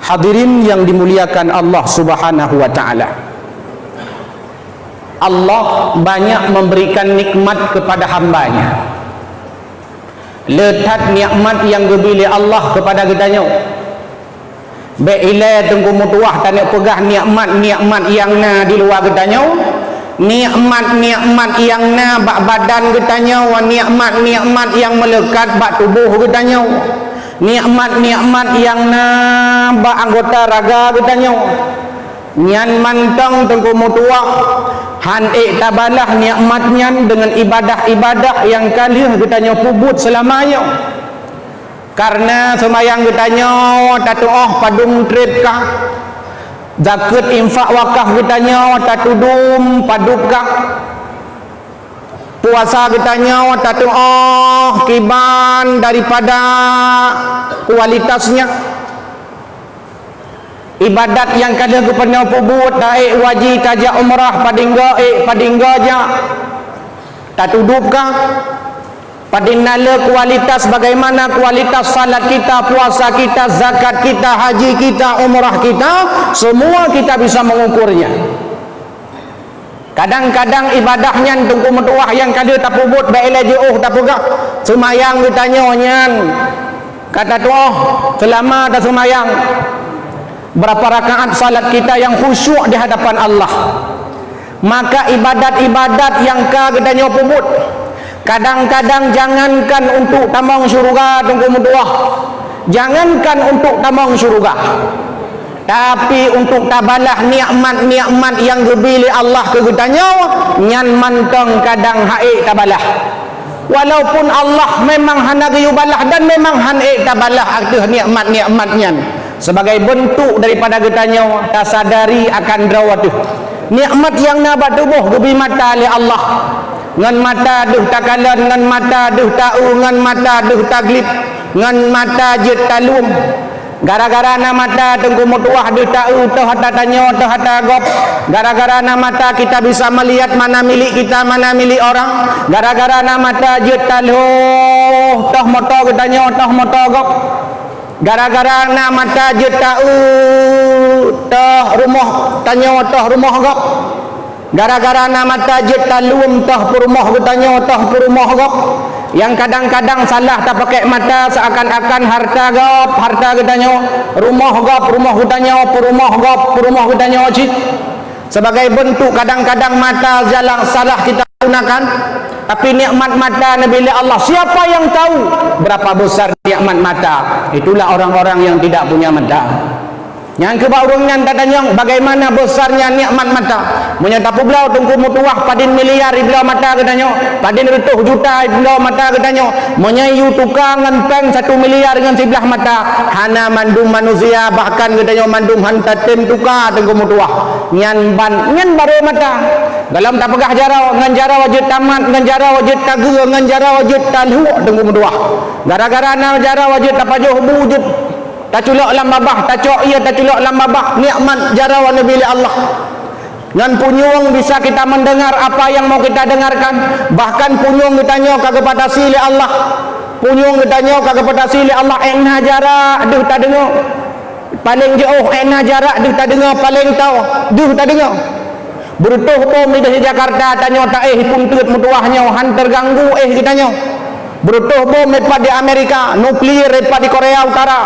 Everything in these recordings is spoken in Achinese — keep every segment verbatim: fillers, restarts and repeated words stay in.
Hadirin yang dimuliakan Allah Subhanahu wa Ta'ala. Allah banyak memberikan nikmat kepada hamba-Nya. Le that nikmat nyang geubri lé Allah keupada geutanyoe. Bék ilée teungku meutuwah taneuk peugah nikmat-nikmat nyang na di luwa geutanyoe, nikmat-nikmat nyang na bak badan geutanyoe, nikmat-nikmat nyang meuleukat bak tuboh geutanyoe, nikmat-nikmat nyang na bak anggota raga geutanyoe. Nyan mantong teungku meutuwah, han ék tabalah nikmat nyan deungon ibadah-ibadah nyang ka lheueh geutanyoe peubuet seulama nyoe. Kareuna seumayang geutanyoe tatuoh padum treb ka, zakeuet infak wakaf geutanyoe tatudum padub ka, puasa geutanyoe tatuoh kiban daripada kualitasnya. Ibadat nyang ka lheueh geutanyoe peubuet, taék waji tajak umrah, padinggoe ék, padinggoe jak, tatudub ka. Padum na le kualitas, bagaimana kualitas salat kita, puasa kita, zakat kita, haji kita, umrah kita, semua kita bisa mengukurnya. Kadang-kadang ibadah nyan teungku meutuwah nyang ka lheueh tapeubuet bék ilée jiôh tapeugah, seumayang geutanyoe nyan ka tatuoh seulama taseumayang. Berapa rakaat salat kita yang khusyuk di hadapan Allah. Maka ibadat-ibadat nyang ka geutanyoe peubuet, kadang-kadang jangankan untuk tamong syeuruga teungku meutuwah, jangankan untuk tamong syeuruga, tapi untuk tabalah nikmat-nikmat nyang geubri lé Allah keu geutanyoe, nyan mantong kadang han ék tabalah. Walaupun Allah memang hana geuyue balah dan memang han ék tabalah ateueh nikmat-nikmat nyan, sebagai beuntuk daripada geutanyoe tasadari akan droe teuh nikmat nyang na bak tuboh geubri mata lé Allah. Ngon mata deuh takalon, ngon mata deuh taeu, ngon mata deuh taglib, ngon mata jeuet taleuem. Gara-gara na mata teungku meutuwah deuh taeu, toh ata tanyoe, toh ata gob. Gara-gara na mata kita bisa melihat mana milik kita, mana milik orang. Gara-gara na mata jeuet taloh, toh moto geutanyoe, toh moto gob. Gara-gara na mata jeuet taeu, toh rumoh tanyoe, toh rumoh gob. Gara-gara na mata jeuet taleuem, toh peurumoh geutanyoe, toh peurumoh gob. Nyang kadang-kadang salah tapakék mata seuakan-akan harta gob, harta geutanyoe, rumoh gob, rumoh geutanyoe, peurumoh gob, peurumoh geutanyoe cit. Sebagai beuntuk kadang-kadang mata jalan salah kita gunakan, tapi nikmat mata neubri lé Allah. Siapa yang tahu berapa besar nikmat mata? Itulah orang-orang yang tidak punya mata. Nyang keu bak ureuëng nyan tatanyong, bagaimana besarnya nikmat mata? Meunyoe tapeubloe teungku meutuwah, padum miliar ibloe mata geutanyoe, padum reutôh juta ibloe mata geutanyoe, meunyoe yue tuka ngon péng satu miliar ngon siblaih mata, hana mandum manusia, bahkan geutanyoe mandum han tatem tuka teungku meutuwah. Nyan ban, nyan barô mata. Golom tapeugah jaroe, ngon jaroe jeuet tamat, ngon jaroe jeuet tageue, ngon jaroe jeuet talhuek teungku meutuwah. Gara-gara na jaroe jeuet tapajoh bu jeuet. Taculok lam babah, tacok ié taculok lam babah, nikmat jaroe neubri lé Allah. Ngon punyueng bisa kita mendengar apa yang mau kita dengarkan, bahkan punyueng geutanyoe ka geubatasi lé Allah. Punyueng geutanyoe ka geubatasi lé Allah, ék na jarak deuh tadeungoe. Paleng jiôh ék na jarak deuh tadeungoe, paleng tao deuh tadeungoe. Beureutôh bom di Jakarta, tanyoe taéh peunteuet meutuwah nyoe han teuganggu éh geutanyoe. Beureutôh bom ipat di Amerika, nuklir ipat di Korea Utara.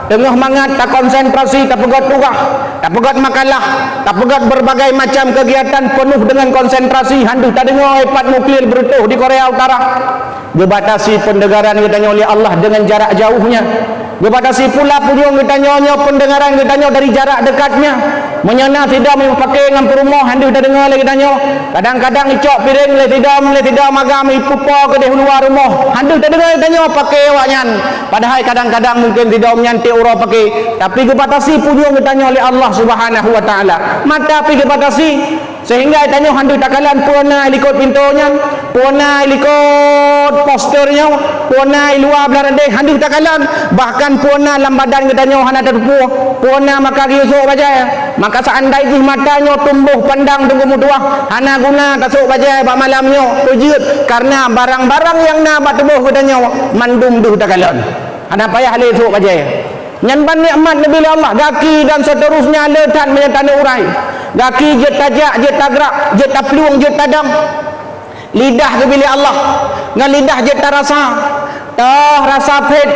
Teungoh mangat takonsentrasi, tapeugét tugaih, tapeugét makalah, tapeugét berbagai macam kegiatan penuh dengan konsentrasi, han deuh tadeungoe ipat nuklir beureutôh di Korea Utara. Geubatasi pendengaran geutanyoe lé Allah dengan jarak jauhnya. Geubatasi pula punyueng geutanyoe nyoe pendengaran geutanyoe dari jarak dekatnya. Meunyoe na sidom nyang paké ngon peurumoh, han deuh tadeungoe lé geutanyoe. Kadang-kadang icok piréng lé sidom, lé sidom agam ipupo keudeh luwa rumoh, han deuh tadeungoe lé geutanyoe paké awaknyan. Padahai kadang-kadang mungken sidom nyan tiek uroe paké, tapi geubatasi punyueng geutanyoe lé Allah Subhanahu wa Taala. Mata pih geubatasi. Sehingga tanyoe han deuh takalon peue na likot pintoe nyan, peue na likot poster nyoe, peue na i luwa blah randeh han deuh takalon, bahkan peue na lam badan geutanyoe hana tateupeue, peue na maka geuyue sôk bajée. Maka seandai jih mata nyoe tumboh pandang teungku meutuwah, hana guna tasôk bajée bak malam nyoe, peue jeuet, kareuna barang-barang nyang na bak tuboh geutanyoe mandum deuh takalon. Hana payah lé sôk bajée. Nyan ban nikmat neubi lé Allah, gaki dan seterusnya le that meunyo taneuk urai. Gaki jeuet tajak, jeuet tagrak, jeuet taplueng, jeuet tadong. Lidah geubi lé Allah, ngon lidah jeuet tarasa. Toh rasa phét,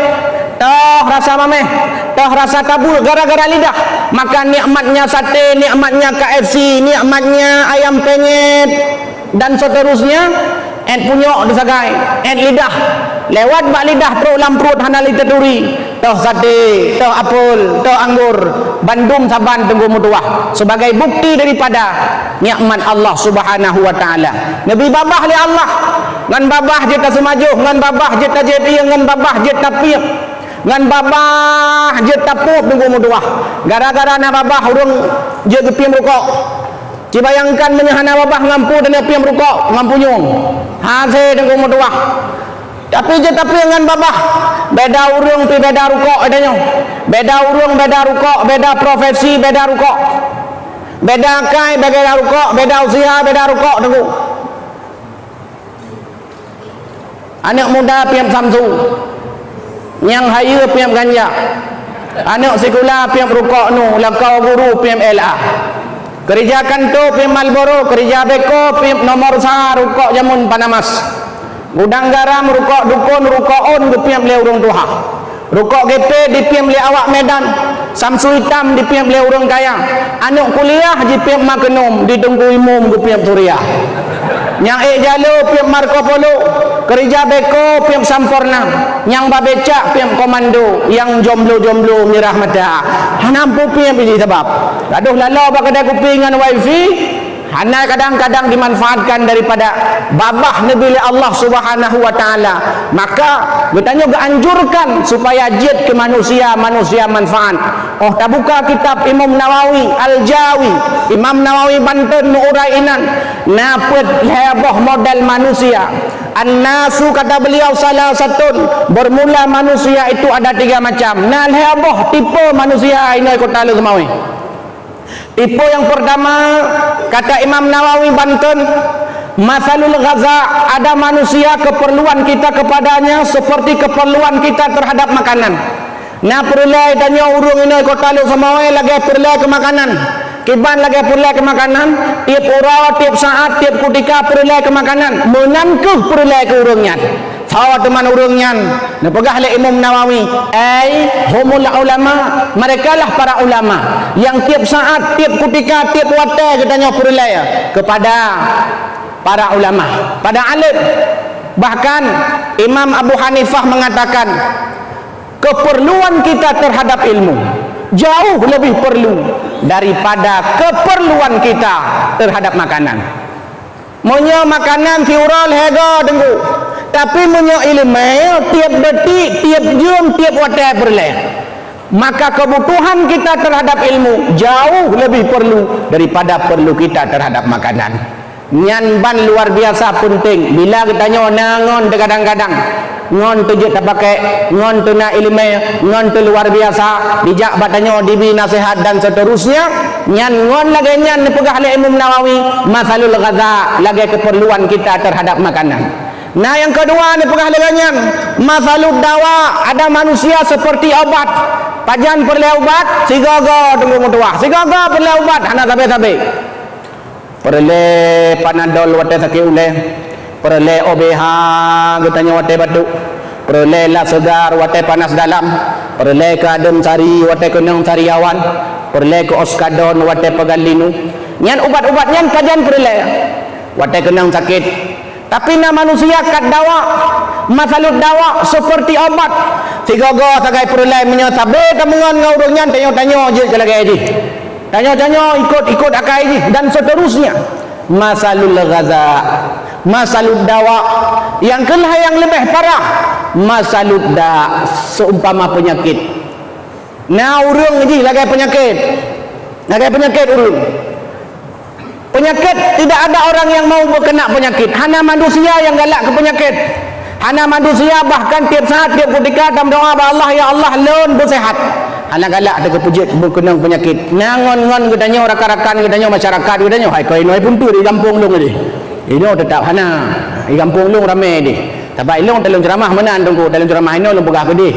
toh rasa maméh, toh rasa tabeue gara-gara lidah. Maka nikmatnya sate, nikmatnya K F C, nikmatnya ayam penyet, dan seterusnya, ét punyok teusagai, ét lidah. Lewat bak lidah trok lam pruet hana lé taturi. Toh sate, toh apel, toh anggur, bandum saban teungku meutuwah sebagai bukti daripada nikmat Allah Subhanahu wa Taala. Neubi babah lé Allah, ngon babah jeuet taseumajoh, ngon babah jeuet tajép ié, ngon babah jeuet tapiep, ngon babah jeuet tapôb teungku meutuwah. Gara-gara na babah ureuëng jeuet geupiep rukok. Ci bayangkan meunyoe hana babah ngon peue taneuk piep rukok ngon punyueng. Hasé teungku meutuwah. Tapi jeuet tapiep ngon babah. Beda ureuëng pih beda rukok tanyoe. Beda ureuëng beda rukok, beda profesi beda rukok. Beda akai beda rukok, beda usia beda rukok teungku. Aneuk muda piep Samsu, nyang hayeue piep ganja, aneuk sikula piep rukok nu, lakoe guru piep L A. Keurija kanto piep Marlboro, keurija beko piep nomor sa rukok jameun Panamas. Gudang garam rukok dukon, rukok on geupiep lé ureuëng tuha. Rukok G P dipiep lé awak Medan, Samsu Itam dipiep lé ureuëng kaya, aneuk kuliah jipiep Magnum, di Teungku Imum geupiep Surya. Nyang ék jalo piep Marco Polo, keurija beko piep Sampoerna, nyang babecak piep Komando, nyang jomblo-jomblo mirah mata. Hana mampu piep jih sabab gadoh lalo bak keudè kupi ngon wifi. Hana kadang-kadang dimanfaatkan daripada babah neubi lé Allah Subhanahu wa Taala. Maka geutanyoe geuanjurkan supaya jeuet keu manusia-manusia manfaat. Óh tabuka kitab Imam Nawawi Al-Jawi, Imam Nawawi Banten meu-urai inan, na peuet lhée boh model manusia. An-nasu, kata beliau, salasatun, bermula manusia itu ada tiga macam. Na lhée boh tipe manusia inoe kota Lhokseumawe. Tipe nyang pertama, kata Imam Nawawi Banten, masalul ghaza, ada manusia keperluan kita kepadanya seperti keperluan kita terhadap makanan. Na peureulée tanyoe ureuëng inoe kota Lhokseumawe lagée peureulée keu makanan. Kiban lagée peureulée keu makanan, tiep uroe, tiep saát, tiep kutika peureulée keu makanan. Meunan kheueh peureulée keu ureuëng nyan. Soe teuma ureuëng nyan? Neupeugah lé Imam Nawawi, "Ai humul ulama, merekalah para ulama yang tiep saát, tiep kutika, tiep watée geutanyoe peureulée kepada para ulama, pada alim." Bahkan Imam Abu Hanifah mengatakan, keperluan kita terhadap ilmu jauh lebih perlu daripada keperluan kita terhadap makanan. Meunyoe makanan siuroe lhée goe teungku, tapi meunyoe iéleumé tiep detik, tiep jeuem, tiep watée peureulée, maka kebutuhan kita terhadap ilmu jauh lebih perlu daripada perlu kita terhadap makanan. Nyan ban luar biasa peunteng bila geutanyoe na ngon teugadang-gadang. Ngon teujeuet tapakék, ngon teuna iéleumé, ngon teuluar biasa, dijak bak tanyoe dibi naseuhat dan seuterusnya, nyan ngon lagée nyan neupeugah lé Imam Nawawi, masalul ghaza, lagée keupeurluan kita teuhadab makanan. Na nyang keudua neupeugah lagée nyan, masalud dawa, ada manusia seperti obat. Pajan peureulée ubat, sigoe-goe teungku meutuwah, sigoe-goe peureulée ubat, hana sabe-sabe. Peureulée Panadol watée sakét ulée, peureulée O B H geutanyoe watée batuk, peureulée La Segar watée panas dalam, peureulée Keadem Sari watée keunong sariawan, peureulée keu Oskadon watée peugah linu. Nyan ubat-ubat nyan pajan peureulée watée keunong sakét. Tapi na manusia kat dawa, masalud dawa seperti obat. Sigoe-goe sagai peureulée meunyoe sabe tameungon ngon ureuëng nyan tanyoe-tanyoe jeuet keu lagée jih. Tanyoe-tanyoe ikot-ikot akai jih dan seterusnya. Masalul ghaza, masalud dawa. Nyang keulhée nyang leubeh parah, masalud da, seumpama peunyakét. Na ureuëng jih lagée peunyakét. Lagée peunyakét ureuëng. Peunyakét, tidak ada orang yang mau beukeunak peunyakét. Hana manusia nyang galak keu peunyakét. Hana manusia bahkan tieb saát, tieb kutika tameudoá bak Allah, "Ya Allah, lôn beuseuhat." Hana galak teuh keu peujeuet beukeunong peunyakét. Na ngon-ngon geutanyoe, rakan-rakan geutanyoe, masyarakat geutanyoe, hai koi noi pun tu di gampông lôn deh. Inoe teutap hana. Di gampông lôn ramé deh. Sabab ilôn talôn ceuramah meunan teungku, talôn ceuramah inoe lôn peugah keudeh.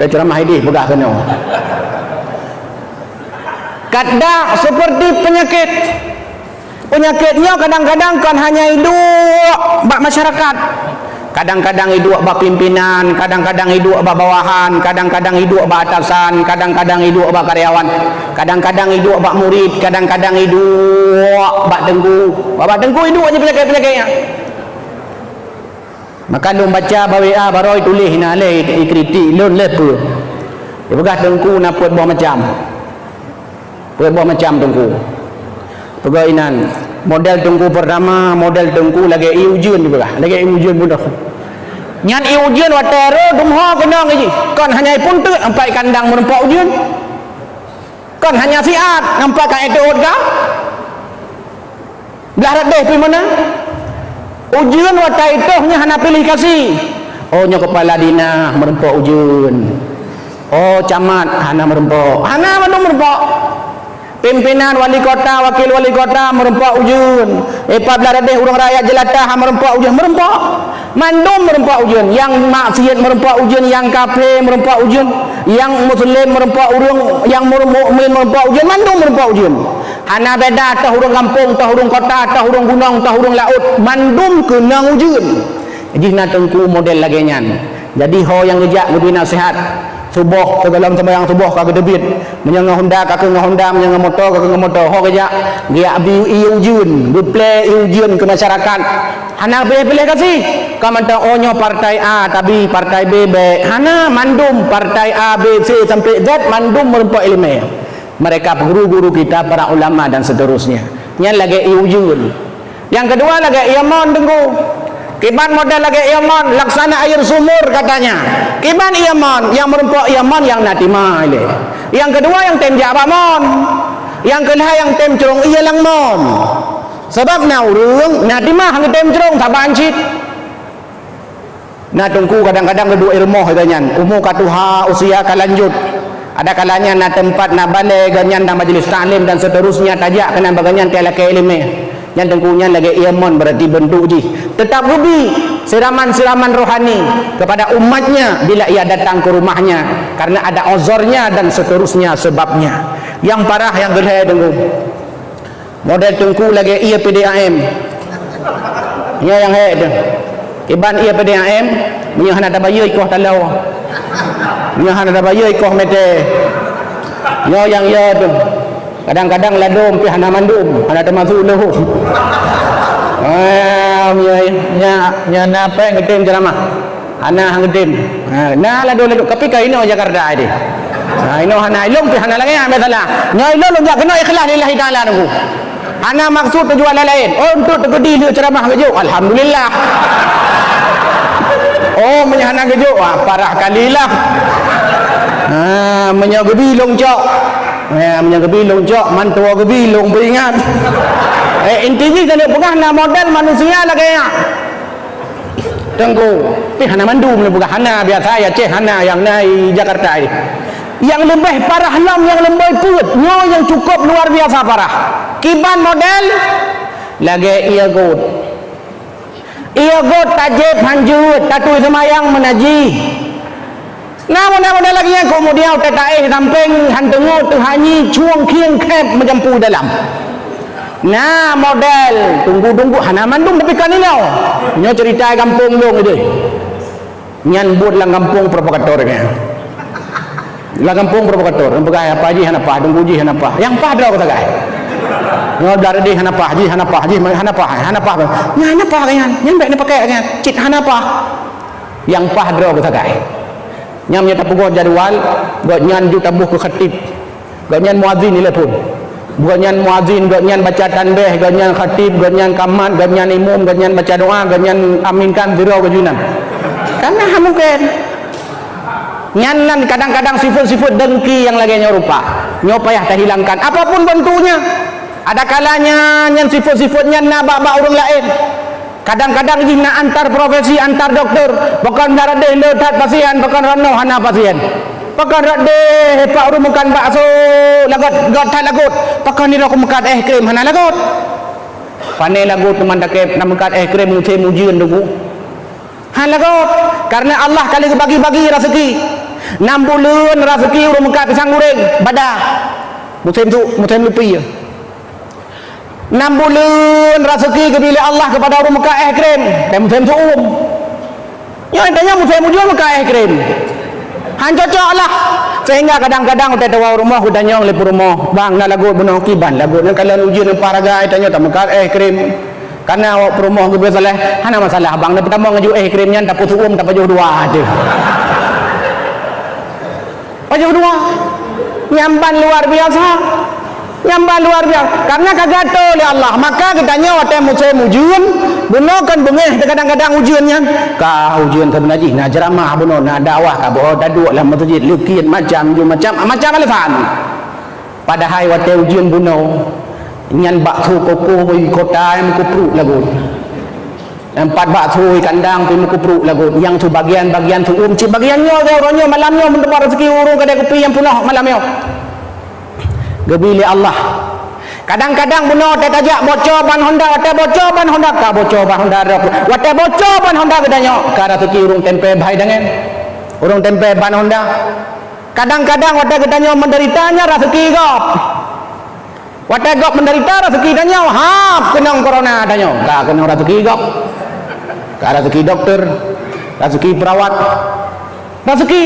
Ceramah idéh peugah keunoe. Kadang seperti penyakit. Penyakit nyoe kadang-kadang kon hanya iduek bak masyarakat. Kadang-kadang iduek bak pimpinan, kadang-kadang iduek bak bawahan, kadang-kadang iduek bak atasan, kadang-kadang iduek bak karyawan, kadang-kadang iduek bak murit, kadang-kadang iduek bak teungku. Bak, bak teungku iduek je penyakit-penyakit nyan. Maka lôn baca bak W A baroe tuléh na lé ikritik lôn lé peue. Ipeugah teungku na peuet boh macam. Peuet boh macam teungku. Peugah inan, model teungku pertama, model teungku lagèe ié ujeuen dipeugah, lagèe ié ujeuen bunoe. Nyan ié ujeuen watèe rô dum ho keunong jih. Kon hanya ipunteuk sampai kandang meureumpok ujeuen. Kon hanya siat, nampak ka ék teuôt ka? Blah rot deh pih meunan. Ujeuen watèe itoh nyoe hana piléh kasih. Oh, nyoe kepala dinas meureumpok ujeuen. Oh, camat hana meureumpok. Hana mandum meureumpok. Pimpinan, wali kota, wakil wali kota meureumpok ujeuen. Eh, pat blah rot deh ureueng rakyat jelata hana meureumpok ujeuen. Meureumpok. Mandum meureumpok ujeuen, nyang maksiet meureumpok ujeuen, nyang kafé meureumpok ujeuen, nyang muslim meureumpok ureueng, nyang mur-, mukmin meureumpok ujeuen, mandum meureumpok ujeuen. Hana beda toh ureueng gampông, toh ureueng kota, toh ureueng gunong, toh ureueng laôt, mandum keunong ujeuen. Jih na teungku model lagèe nyan. Jadi ho nyang geujak geubri naseuhat, suboh, sigohlom seumayang suboh ka geuteubiet. Meunyoe ngon honda, ka keuh ngon honda, meunyoe ngon moto, ka keuh ngon moto. Ho geujak, geujak bri ié ujeuen, geuplè ié ujeuen keu masyarakat. Hana piléh-piléh kasih. Ka mantong, oh, nyoe partai A, tapi partai B bèk. Hana, mandum partai A, B, C sampai Z, mandum meureumpok ileumèe. Mereka guru-guru kita, para ulama dan seterusnya. Nyan lagèe ié ujeuen. Nyang keudua lagèe ié mon, teungku. Kiban model lagèe ié mon, laksana air sumur katanya. Kiban ié mon, nyang meureumpok ié mon nyang na timah ilèe. Nyang keudua nyang tem jak bak mon. Nyang keulhèe nyang tem crông ié lam mon. Sabab na ureueng na timah geutem crông saban cit. Na teungku kadang-kadang geuduek i rumoh geuh nyan, umu ka tuha, usia ka lanjut. Ada kalanya na teumpat, na balè geuh nyan, na majlis taklim dan seterusnya, tajak keunan bak geuh nyan, tajak lakèe ileumèe. Nyan teungku nyan lagèe ié mon, berarti bentuk jih. Tetap geubi siraman-siraman rohani kepada umatnya bila ia datang ke rumahnya, karena ada uzurnya dan seterusnya sebabnya. Nyang parah nyang keulhèe teungku. Model teungku lagèe ié P D A M. Nyoe nyang hék teuh. Kiban ié P D A M, meunyoe hana tabayeue ikoh taloe. Meunyoe hana tabayeue ikoh mete. Nyoe nyang ié teuh. Kadang-kadang ladôm pih hana mandum, hana teumasuk lôn. Ah, nyoe, nyoe, nyoe na pèng geutem ceuramah. Hana han geutem. Ha, na ladôm-ladôm, tapi ka inoe Jakarta deh. Ha, inoe hana, ilôn pih hana lagèe nyan masalah. Nyoe ilôn lôn jak keunoe ikhlas lillahi taala teungku. Hana maksud tujuan laén-laén. Oh, untuk teukeudi lheueh ceuramah geujok. Alhamdulillah. Oh, meunyoe hana geujok, wah, parah kali lah. Ha, meunyoe geubi lôn cok. Ya, meunyoe geubi lôn cok, mantua geubi lôn peuingat. Eh, inti jih keuneuk peugah na model manusia lagèe nyan. Teungku, pih hana mandum lôn peugah, hana, biasa i Aceh hana, nyang na i Jakarta nyoe. Nyang leubeh parah lom, nyang leubeh peuet, nyoe nyang cukup luar biasa parah. Kiban model lagèe ié göt. Ié göt tajép han jeuet, taturi seumayang meunajih. Na model-model lagèe nyan, keumudian watèe taéh sampéng han teungoh teuhanyi cueng khieng khép meujampu dalam. Na model tunggu-tunggu hana mandum, tapi kan inoe. Nyoe cerita gampông lôn idéh. Nyan buet lam gampông provokator nyan. Lam gampông provokator, nyang peugah apa jih hana paih, tunggu jih hana paih. Nyang paih droe keu sagai. Nyoe dari jih hana paih, jih hana paih, jih hana paih, hana paih. Nyan hana paih nyan, nyan bèk neupakai nyan. Cit hana paih. Nyang paih droe keu sagai. Nyan meunyoe tapeugot jadwal, gobnyan ju taboh keu khatib. Gobnyan muazin ilèe phôn. Gobnyan muazin, gobnyan baca tanbeh, gobnyan khatib, gobnyan kamat, gobnyan imum, gobnyan baca doa, gobnyan aminkan sidroe geuh inan. Karena hana mungken. Nyan nan kadang-kadang sifat-sifat dengki nyang lagèe nyoe rupa. Nyoe payah tahilangkan. Apapun bentuknya. Ada kalanya nyan sifat-sifat nyan na bak-bak ureueng laén. Kadang-kadang jih na antar profesi, antar doktor. Pakon rot deh le that pasien, pakon rot noe hana pasien. Pakon rot deh pak ureueng meukat bakso lagot, göt that lagot. Pakon nyoe ureueng meukat es krim hana lagot. Pane lagot teuma takèe na meukat es krim musém ujeuen teungku. Hana lagot. Karena Allah ka lheueh bagi-bagi raseuki. Nam buleuen raseuki ureuëng meukat pisang goreng, bada. Musém tu, musém lupi. Nam buleuen raseuki geubri lé Allah keupada ureuëng meukat éh krém, dan musém suum. Nyoe tanyoe musém ujeuen meukat éh krém. Han cocok lah. Sehingga kadang-kadang watée tawoe u rumoh geutanyong lé peurumoh, "Bang, na lagot bunoe?" "Kiban lagot nyan, kalon ujeuen nyan paragai tanyoe tameukat éh krém." Karena awak peurumoh geubri salah, "Hana masalah, Bang, na peutamong aju éh krém nyan tapeusuum tapajoh dua aja." Pajoh dua. Nyan ban luar biasa. Nyan ban luar biasa. Karena ka geuatoe lé Allah, maka geutanyoe watée musém ujeuen, bunoe kon beungéh teu kadang-kadang ujeuen nyan. Ka ujeuen sabeuna jih na ceuramah bunoe, na dakwah ka boh taduek lam meuseujid, leukit macam ju macam, macam alasan. Padahai watée ujeuen bunoe, nyan bakso koko di kota nyang meukupruk lagot. Nyang pat bakso di kandang pih meukupruk lagot. Nyang su bagian-bagian suum, cit bagian nyoe, uroe nyoe malam nyoe meuteuba raseuki ureuëng kadai kupi nyang peunoh malam nyoe. Geubri lé Allah. Kadang-kadang bunoe watée tajak boco ban honda, watée boco ban honda, ka boco ban honda, watée boco ban honda geutanyoe, ka raseuki ureuëng tempe bahai dangen. Ureuëng tempe ban honda. Kadang-kadang watée geutanyoe meudeurita nyan raseuki gob. Watée gob meudeurita raseuki tanyoe, hab keunong corona tanyoe, ka keunong raseuki gob. Ka raseuki doktor, raseuki perawat, raseuki.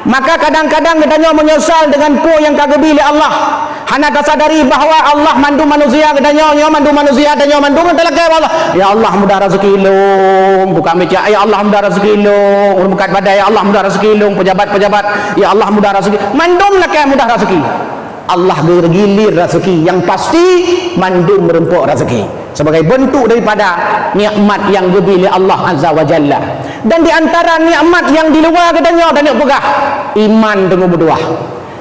Maka kadang-kadang geutanyoe meunyeusal deungon peue nyang ka geubri lé Allah. Hana tasadari bahwa Allah mandum manusia geutanyoe, nyoe mandum manusia tanyoe mandum talakée bak Allah. "Ya Allah, mudah raseuki lôn, buka meucak. Ya Allah, mudah raseuki lôn, ureuëng meukat badai. Ya Allah, mudah raseuki lôn, pejabat-pejabat. Ya Allah, mudah raseuki." Mandum lakée mudah raseuki. Allah geugilir raseuki, nyang pasti mandum meurumpok raseuki sebagai beuntuk daripada nikmat nyang geubri lé Allah Azza wa Jalla. Dan di antara nikmat nyang di luwa geutanyoe, tanyoe peugah, iman teungoh meutuwah.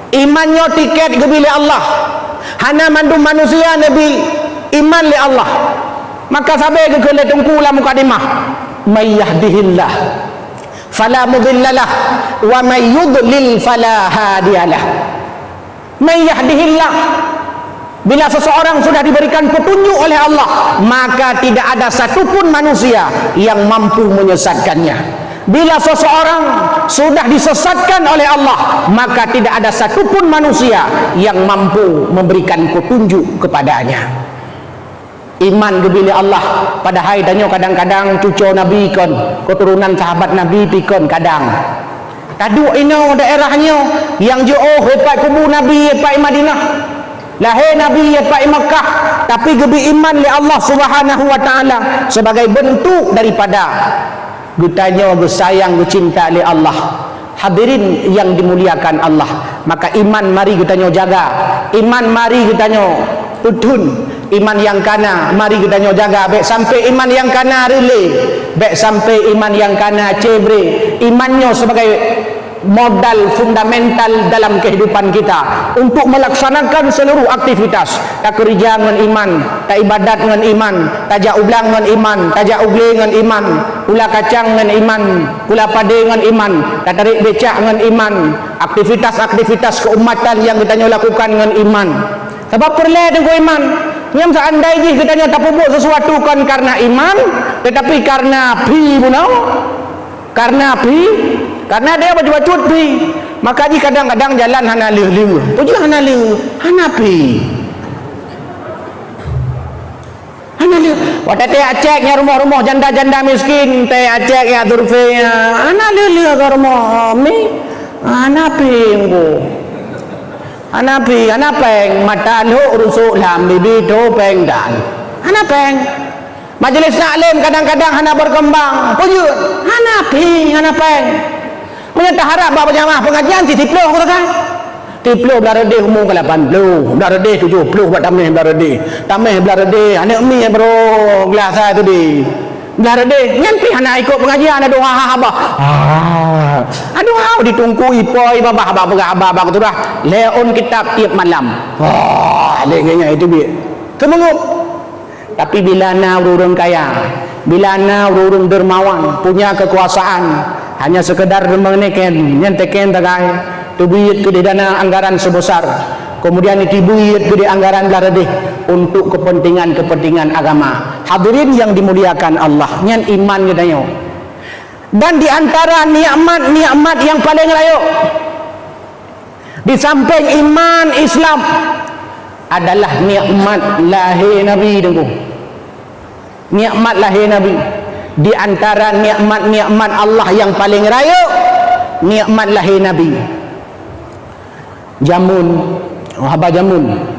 Iman nyoe tiket geubri lé Allah. Hana mandum manusia neubri iman lé Allah. Maka sabe geukheun lé Teungku lam mukadimah, "May yahdihillah fala mudhillalah, wa may yudlil fala hadiyalah." May yahdihillah. Bila seseorang sudah diberikan petunjuk oleh Allah, maka tidak ada satu pun manusia yang mampu menyesatkannya. Bila seseorang sudah disesatkan oleh Allah, maka tidak ada satu pun manusia yang mampu memberikan petunjuk kepadanya. Iman geubri lé Allah, padahai tanyoe kadang-kadang cuco Nabi kon, keuturonan sahabat Nabi pi kon kadang. Taduek inoe daerah nyoe, nyang jiôh pat kubu Nabi pat Madinah. Lahé Nabi pat Makkah, tapi geubri iman lé Allah Subhanahu wa Taala sebagai beuntuk daripada geutanyoe geusayang geucinta lé Allah. Hadirin yang dimuliakan Allah, maka iman mari geutanyoe jaga. Iman mari geutanyoe peuthon. Iman nyang kana mari geutanyoe jaga, bék sampai iman nyang kana reulée, bék sampai iman nyang kana cebre. Iman nyoe sebagai modal fundamental dalam kehidupan kita untuk melaksanakan seluruh aktivitas. Takeurija ngon iman, taibadat ngon iman, tajak u blang ngon iman, tajak u glé ngon iman, pula kacang ngon iman, pula padé ngon iman, tatarek becak ngon iman, aktivitas-aktivitas keumatan nyang geutanyoe lakukan ngon iman. Sabab peureulée teungku iman. Nyan seandai jih geutanyoe tapeubuet sesuatu kon karena iman, tetapi karena phi bunoe, karena phi, karena dia bacut-bacut phi. Maka jih kadang-kadang jalan hana lheueh-lheueh. Peue jih hana lheueh? Hana phi. Hana lheueh. Watée tacék nyan rumoh-rumoh janda-janda miskin, tacék nyan survei nyan, hana lheueh-lheueh ka rumoh mi, hana phi nggu. Hana phi, hana péng, mata lhok rusok lam bibi tho péng dan. Hana péng. Majelis taklim kadang-kadang hana berkembang. Peue jeuet? Hana phi, hana péng. Meunyoe taharab bak jamaah pengajian, si siplôh kutakan. Siplôh blah reudeh umu ka lapan ploh, blah reudeh tujoh ploh bak tameh blah reudeh. Tameh blah reudeh, aneuk mi baroe glah sa tu di. Blah reudeh, nyan pih hana ikot pengajian, adoe ha, ha, haba. Ah. Adoe ha, ditungku ipoi babah bak peugah haba bak keturah. Leon kitab tiep malam. Wah, lé nyan itu biet. Keumeungup. Tapi bila na ureuëng kaya, bila na ureuëng dermawan, punya kekuasaan, hanya sekedar meuneken, nyan teken tagai, teubiet keudeh dana anggaran sebesar, kemudian teubiet keudeh anggaran blah reudeh untuk kepentingan-kepentingan agama. Hadirin yang dimuliakan Allah, nyan iman geutanyoe. Dan di antara nikmat-nikmat nyang paleng rayeuk, di sampéng iman Islam, adalah nikmat lahé Nabi, Teungku. Nikmat lahé Nabi. Di antara nikmat-nikmat Allah nyang paleng rayeuk, nikmat lahé Nabi. Jameun, haba jameun.